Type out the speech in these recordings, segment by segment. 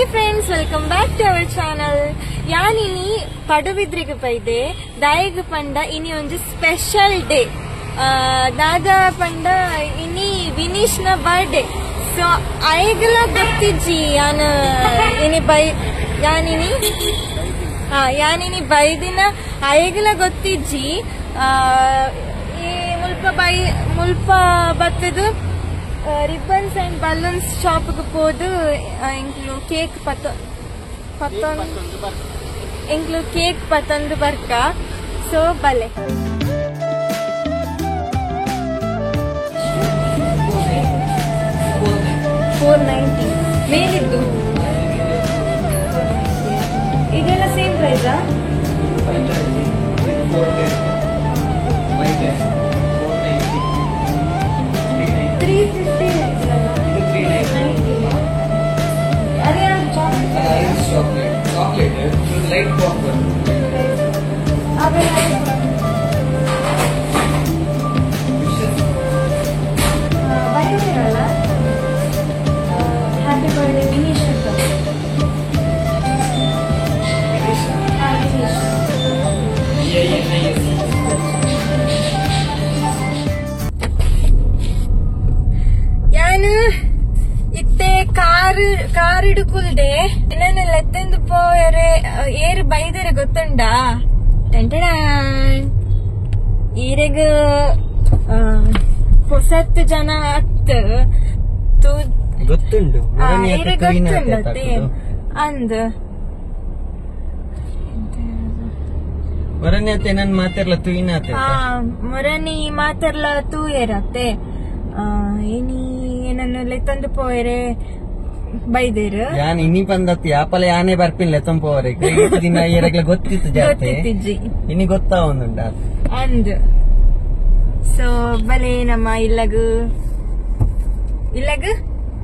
Hi friends, welcome back to our channel. ಯಾನಿನಿ ಪಡುಬಿದ್ರಿಗೆ ಪೈದೆ ದಾಯಗ ಪಂಡ ಇನಿ ಒಂಜಿ ಸ್ಪೆಷಲ್ ಡೇ. ದಾದಾ ಪಂಡ ಇನಿ ವಿನೀಶ್ ನ ಬರ್ಡೇ. ಸೊ ಐಗಲ ಗೊತ್ತಿಜ್ಜಿ ಯಾನ ಇನಿ ಬೈ ಯಾನಿನಿ ಯಾನಿನಿ ಬೈದಿನ ಐಗಲ ಗೊತ್ತಿಜ್ಜಿ. ಈ ಮುಲ್ಪ ಬೈ ಮುಲ್ಪ ಬತ್ತದು ರಿಬ್ಬನ್ಸ್ ಅಂಡ್ ಬಲೂನ್ಸ್ ಶಾಪ್ ಗೆ ಪೋದು ಎಂಕ್ಲು ಕೇಕ್ ಎಂಕ್ಲು ಕೇಕ್ ಪತ್ತೊಂದು ಬರ್ಕ. ಸೊ ಬಲೆ $490 ಮೇಲಿದ್ದು ಇದೆಲ್ಲ same ಪ್ರೈಸಾ? $350. Chocolate, light popcorn. Happy birthday Vineesh ಅಂತ. ಯಾನು ಇತ್ತೆ ಕಾರು ಕಾರಿಡುಕುಲ್ದೆ ನನ್ನ ಲೆತ್ತೆಂದು ಪೋಯರೆ ಏರು ಬೈದರೆ ಗೊತ್ತುಂಡ ಟಂಟಡಾನ್ ಈರೆಗ್ ಪೊಸತ್ತು ಜನ ಅತ್ ಗೊತ್ತುಂಡು ಗೊತ್ತುಂಡತ್ತೆ ಅಂದ್ ಮೊರನಿ ನನ್ ಮಾತಿರ್ಲ ತೂಯಿನಾತೆ. ಮೊರನಿ ಮಾತಿರ್ಲ ತೂಯರತ್ತೆ. ಏನಿ ಏನನ್ನು ಲೆತ್ತೊಂದು ಪೋಯರೆ ಬೈದೇರು ಯಾನ್ ಇನಿ ಬಂದತ್ತು ಯಾಪಲ ಯಾನೇ ಬರ್ಪಿನ್ ಲೆತ್ತೊಂದು ಪೋವರೆ ದಿನ ಏರಗ್ಲ ಗೊತ್ತಿತ್ತು ಜಾತೆ ಇನಿ ಗೊತ್ತಾ ಒಂದುಂಡ ಅಂದ್. ಸೊ ಬಲೆ ನಮ್ಮ ಇಲ್ಲಗು ಇಲ್ಲಗು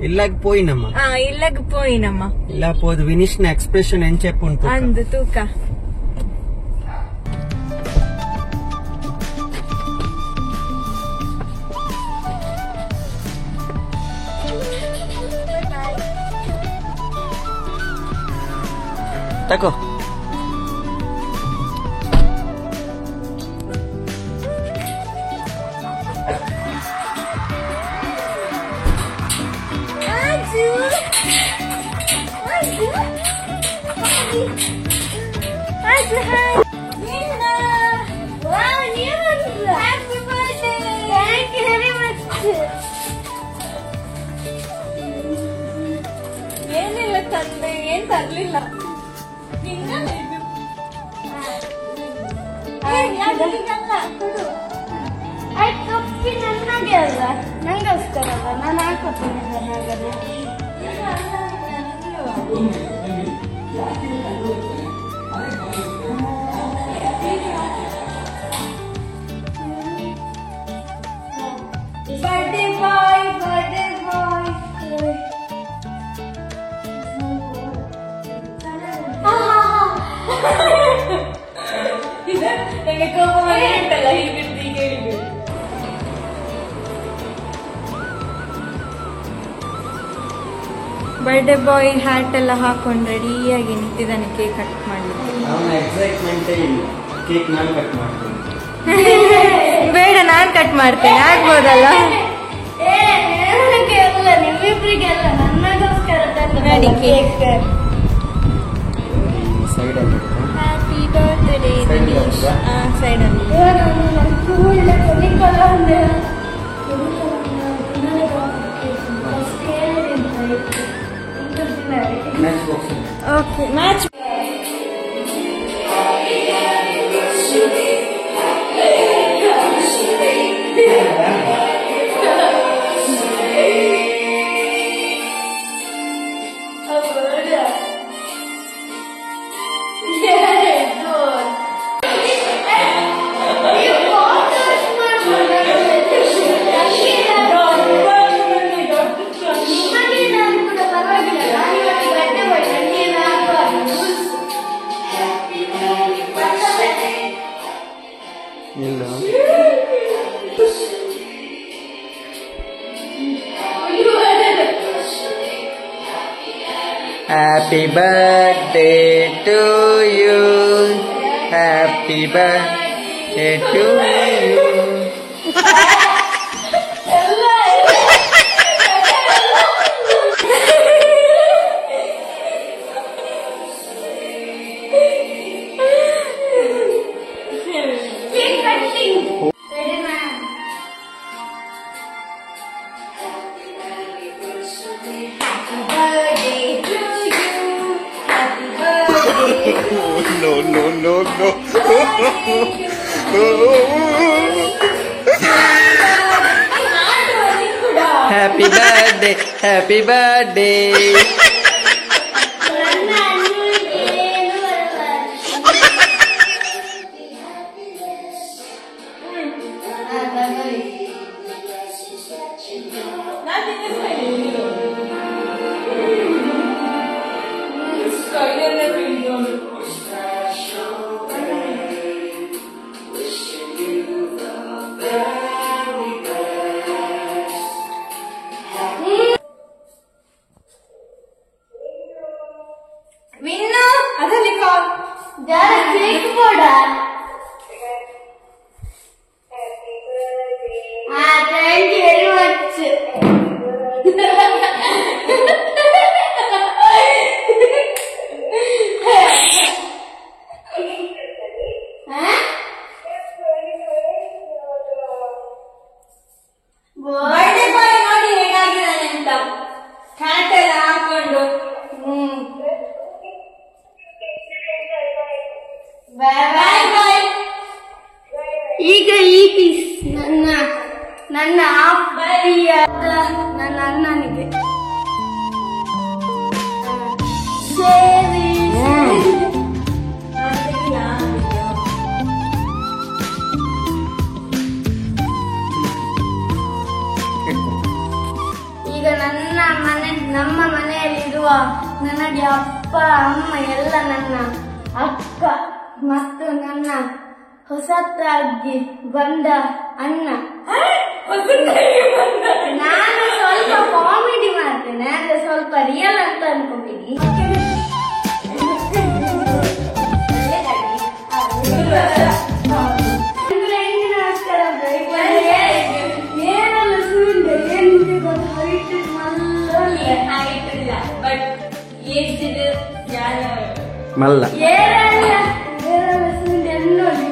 ಇಲ್ಲಗ್ ಪೋಯಿನಮ್ಮ. ಇಲ್ಲಗ್ ಪೋಯಿನಮ್ಮ ಇಲ್ಲ ಪೋದು ವಿನಿಶ್ನ ಎಕ್ಸ್ಪ್ರೆಷನ್ ಎಂಚೆಪ್ ಉಂಟು ಅಂದ್ ತೂಕ. ತಕೋ Happy birthday! Thank you very much. ಏನಿಲ್ಲ ತಂದೆ, ಏನ್ ತರ್ಲಿಲ್ಲ. ಕಪ್ಪಿ ನನ್ನಗೆ ಅಲ್ಲ, ನಂಗೋಸ್ಕರ ಅಲ್ಲ, ನಾನು ಹಾಕೋತೀನಿ ಹಾಗಾದ್ರೆ. Birthday boy, birthday boy. ನಂಗೆ ಕೋಪ ಉಂಟಲ್ಲ ಹೀಗೆ ಹೇಳಿದ್ದು. ಬರ್ಡೇ ಬಾಯ್ ಹ್ಯಾಟ್ ಎಲ್ಲ ಹಾಕೊಂಡು ರೆಡಿಯಾಗಿ ನಿಂತಿದ್ದಾನೆ ಕೇಕ್ ಕಟ್ ಮಾಡ್ಲಿಕ್ಕೆ. ಅವನ ಎಕ್ಸೈಟ್ಮೆಂಟ್ ಇಲ್ಲ, ಕೇಕ್ ನಾನು ಕಟ್ ಮಾಡ್ತೀನಿ. ಬೇಡ, ನಾನು ಕಟ್ ಮಾಡ್ತೇನೆ, ಆಗ್ಬೋದಲ್ಲ? ನಿಮ್ಮಿಬ್ರಿಗೆಲ್ಲ ನನ್ನಗೋಸ್ಕರ ನೋಡಿ cake. Side ಅಲ್ಲಿ ಹ್ಯಾಪಿ ಬರ್ತ್ಡೇ ದಿನೇಶ್. ಸೈಡ್ ಅಲ್ಲಿ okay match. Happy birthday to you. Happy birthday to you. Cake cutting. Ready ma'am. Happy birthday to you. Happy birthday. No, no, no, no. Happy birthday, happy birthday. ನನ್ನ ಅಣ್ಣನಿಗೆ ಏನು ಬರಲ್ಲ. Win ಅದರಲ್ಲಿ ಕಾಲ್ ಜಾರ cake ಬೋಡ. Thank you very much. Birthday boy ನೋಡಿ ಹೇಗಾಗಿದ್ದಾನೆ ಅಂತ, hat ಎಲ್ಲ ಹಾಕೊಂಡು. Bye bye. ಈಗ ಈ ಪೀಸ್ ನನ್ನ ನನ್ನ ಅಪ್ಪಿಯಾದ ನನ್ನ ಅಣ್ಣನಿಗೆ. ಸರಿ. ಈಗ ನನ್ನ ಮನೆ ನಮ್ಮ ಮನೆಯಲ್ಲಿರುವ ನನಗೆ ಅಪ್ಪ ಅಮ್ಮ ಎಲ್ಲ, ನನ್ನ ಅಕ್ಕ ಮತ್ತು ನನ್ನ ಹೊಸತಾಗಿ ಬಂದ ಅಣ್ಣ. ನಾನು ಸ್ವಲ್ಪ ಕಾಮಿಡಿ ಮಾಡ್ತೇನೆ, ಅಂದ್ರೆ ಸ್ವಲ್ಪ ರಿಯಲ್ ಅಂತ ಅನ್ಕೋಬೇಡಿ. ಏನೆಲ್ಲ ಸುಳ್ಳು ಏನಿದೆ ಗೊತ್ತಾ? ಹೈಟ್ ಮಲ್ಲ ಹೈಟ್ ಇಲ್ಲ, ಬಟ್ ಏಜ್ ಯಾರು ಮಲ್ಲ ಏರಲ್ಲ ಏರಲ್ಲ ಸುಳ್ಳು ಎನ್ನೋಡಿ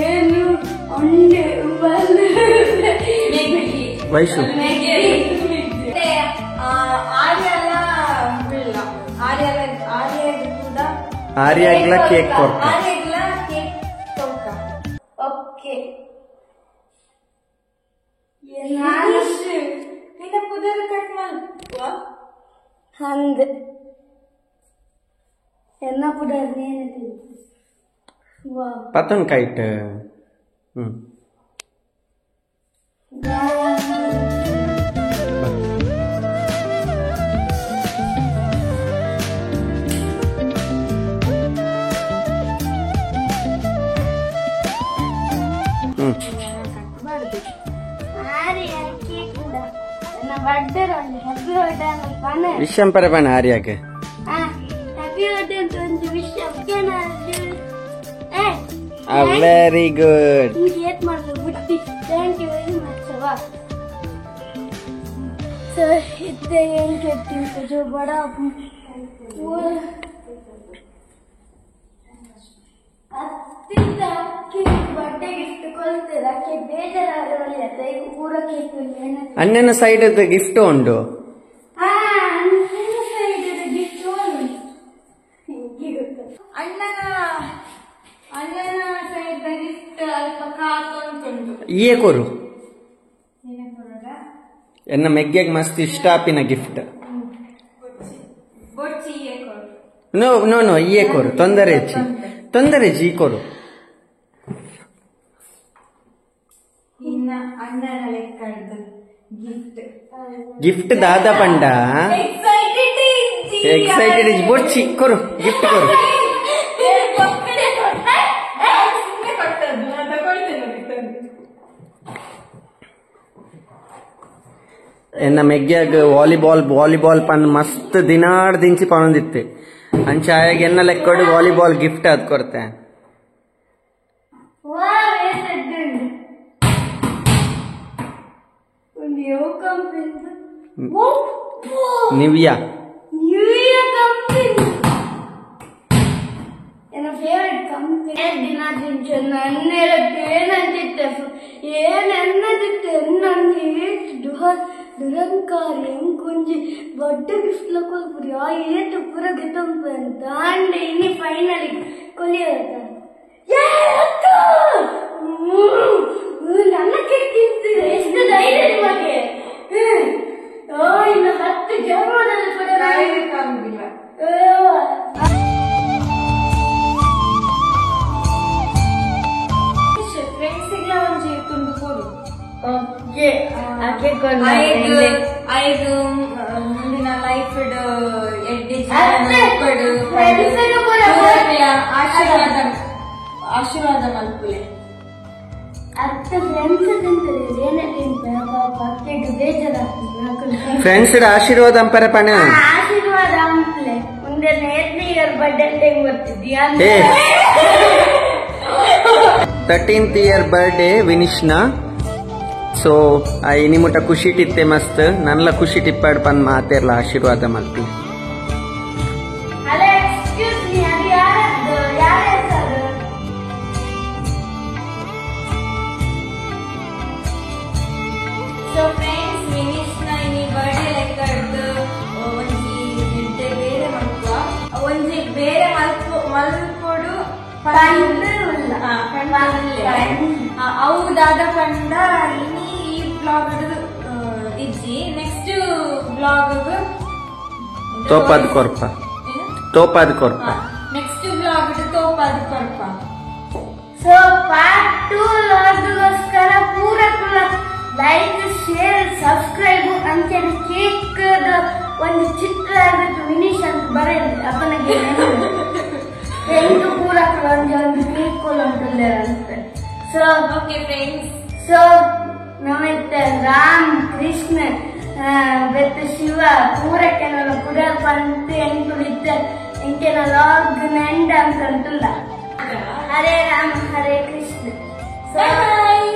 ಏನು ಅಂಡೆ ಬಲ್ಲ ವಯಸ್ಸು ಮತ್ತೆ ಆರ್ಯಲ ಇಲ್ಲ, ಆರ್ಯಲ ಆರ್ಯಗ್ ಕೂಡ ಆರ್ಯಾಗ್ಲ ಕೇಕ್ ಕೊರ್ಪ. ಆರ್ಯಗ್ಲ ಕೇಕ್ ಕೊರ್ಕ. ಓಕೆ. ನಾನು ನಿನ್ನ ಪುದರ್ ಕಟ್ ಮಲ್ಪ ಅಂದ್ ಎನ್ನ ಪುಡರ್ ನೇನೆ ವಾವ್. ಪತನ್ ಕೈಟ್. ಆರ್ಯ ಕೇಕ್ ಕೂಡ ನನ್ನ birthday happy birthday ಪಣ. ವಿಷಂಪರ ಪಣ ಆರ್ಯಾಗ. ಹ್ಯಾಪಿ ಬರ್ಡೇ ಅಂತ ಒಂದು wish. Very good. Cake ಮಾಡಲು ಬುಟ್ಟಿ. Thank you very much ಅವಾ. ಸೊ ಇತ್ತೆ ಏನು ಕೇಳ್ತೀನಿ ಬಡ ಅತ್ತಿಂದ ಅಕ್ಕಿ ಬಟ್ಟೆ ಗಿಫ್ಟ್ ಕೊಲ್ತೇವೆ. ಅಕ್ಕಿ ಬೇಜಾರಾದ ಒಳ್ಳೆಯದ ಈಗ ಪೂರ ಕೇಕ್. ಅಣ್ಣನ ಸೈಡ್ ಗಿಫ್ಟ್ ಉಂಟು. ಅಣ್ಣನ ಸೈಡ್ ಗಿಫ್ಟ್ ಅಣ್ಣನ ಅಣ್ಣನ ಸೈಡ್ ಗಿಫ್ಟ್ ಅಲ್ಪ ಕಾತೊಂದುಂಟು. ಈಯೆ ಕೊರು ಎನ್ನ ಮೆಗ್ಗೆಗ್ ಮಸ್ತ್ ಇಷ್ಟ ಆಪಿನ ಗಿಫ್ಟ್. ಬೊಚ್ಚಿ ಈಯೆ ಕೊರು. No no no, ಈಯೆ ಕೊರು, ತೊಂದರೆ ಹೆಚ್ಚಿ ತೊಂದರೆ ಹೆಚ್ಚಿ ಈ ಕೊರು. ಇನ್ನ ಅಣ್ಣನ ಲೆಕ್ಕದ್ದು ಗಿಫ್ಟ್. ಗಿಫ್ಟ್ ದಾದ ಪಂಡ ಎಕ್ಸೈಟೆಡ್ ಬೊಚ್ಚಿ ಕೊರು ಗಿಫ್ಟ್ ಕೊರು. ಎನ್ನ ಮೆಗ್ಯಾಗ ವಾಲಿಬಾಲ್ ವಾಲಿಬಾಲ್ ಪನ್ ಮಸ್ತ್ ದಿನಾಡ್ ದಿಂಚಿ ಪನೊಂದಿತ್ತು ಅಂಚ ಆಯಾಗ ಎನ್ನ ಲೆಕ್ಕೋಡು ವಾಲಿಬಾಲ್ ಗಿಫ್ಟ್ ಅದ್ ಕೊಡ್ತೆ ನಿವ್ಯಾ ಫೇವರೇಟ್ ಕಂಪನಿ ದಿನ ತಿಂಚು ನನ್ನೆಲ್ಲ ಏನಂತಿತ್ತೆ ಏನನ್ನದಿತ್ತೆ ನನ್ನ ಏತು ದುರಂಕಾರ ಎಂಕೊಂಜಿ ಬಡ್ಡ ಗಿಫ್ಟ್ ಕೊಲ್ಪುರಿ ಆ ಏತು ಪುರ ಗೆತ್ತಂಪ ಅಂತ ಅಂಡೆ ಇನಿ ಫೈನಲಿ ಕೊಲಿಯತ್ತ ನನ್ನ ಕೆಟ್ಟಿತ್ತು ಎಷ್ಟು ಧೈರ್ಯ ನಿಮಗೆ ಓ ಇನ್ನು 10 ಜನ್ಮದಲ್ಲಿ ಕೂಡ ಆಗುದಿಲ್ಲ. ಫ್ರೆಂಡ್ಸ್ ಎಲ್ಲ ಒಂಜಿ ತುಂಡು ಕೊಡು. ಓಕೆ ಐದು ಮುಂದಿನ ಲೈಫ್ ಎಡ್ಡೆ ಆಶೀರ್ವಾದ ಆಶೀರ್ವಾದ ಮಲ್ಪುಲೆ. ಅತ್ತ ಫ್ರೆಂಡ್ಸ್ ತಿಂತದೆ ಏನ ತಿಂತ ಪಾಪ ಅಕ್ಕೆಗೆ ಬೇಜಾರಾಗ್ತದೆ. ಫ್ರೆಂಡ್ಸ್ ಆಶೀರ್ವಾದ ಅಂಪರೆ ಪಣ ಆಶೀರ್ವಾದ ಅಂಪ್ಲೆ ಮುಂದೆ 8ನೇ ಇಯರ್ ಬರ್ಡೇ ಬರ್ತಿದ್ಯಾ? 13th year birthday ವಿನಿಶ್ನ. ಸೊ ಆ ಇನಿ ಮುಟ ಖುಷಿ ಟಿತ್ತೆ ಮಸ್ತ್ ನನ್ಲ ಖುಷಿ ಟಿಪ್ಪಾಡ್ ಪನ್ ಮಾತೇರ್ಲ ಆಶೀರ್ವಾದ ಮಲ್ಪಿ. ಅಲ್ಲ ಎಕ್ಸ್ಕ್ಯೂಸ್ ಮೀ, ಅದು ಯಾರದ್ದು ಯಾರ ಹೆಸರು? ಸೊ ಫ್ರೆಂಡ್ಸ್ ವಿನಿಶ್ನ ಇನಿ ಬರ್ಡೇ ಲೆಕ್ಕಡ್ದು ಒಂಜಿ ಎಡ್ಡೆ ಬೇರೆ ಮಲ್ಪುವ ಒಂಜಿ ಬೇರೆ ಮಲ್ಪು ಮಲ್ಪೊಡು ಅವು ದಾದ ಪಂಡ ಇನಿ ಈ ಬ್ಲಾಗ್ ಇಜ್ಜಿ ನೆಕ್ಸ್ಟ್ ಬ್ಲಾಗ್ ತೋಪಾದ ಕೊರ್ಪ ತೋಪಾದ ಕೊರ್ಪ ನೆಕ್ಸ್ಟ್ ಬ್ಲಾಗ್ ತೋಪಾದ ಕೊರ್ಪ. ಸೊ ಪಾರ್ಟ್ 2 ಲಾಗ್ಗೋಸ್ಕರ ಪೂರ ಪೂರ ಲೈಕ್ ಶೇರ್ ಸಬ್ಸ್ಕ್ರೈಬ್ ಅಂಚನೆ ಕೇಕ್ ಒಂದು ಚಿತ್ರ ಆಗಿತ್ತು ವಿನೀಶ್ ಅಂತ ಬರೆಯಲಿ ಅಪ್ಪನಿಗೆ ಎಂಟು ಪೂರ ಒಂದು ಒಂದು ಕೇಕ್ ಅಂತ. ಸೊ ಓಕೆ ಫ್ರೆಂಡ್ಸ್, ಸೊ ನಮ್ಮತ್ತೆ ರಾಮ್ ಕೃಷ್ಣ ಬೆತ್ತ ಶಿವ ಪೂರಕ್ಕೆ ನನ್ನ ಕುಡ ಪಂತ ಎಂಕುಲಿತ್ತ ಎಂಕೆನ ಲಾಗ್ ನೆಂಡ ಅಂತಂತುಲ್ಲ. ಹರೇ ರಾಮ ಹರೇ ಕೃಷ್ಣ. ಬಾಯ್.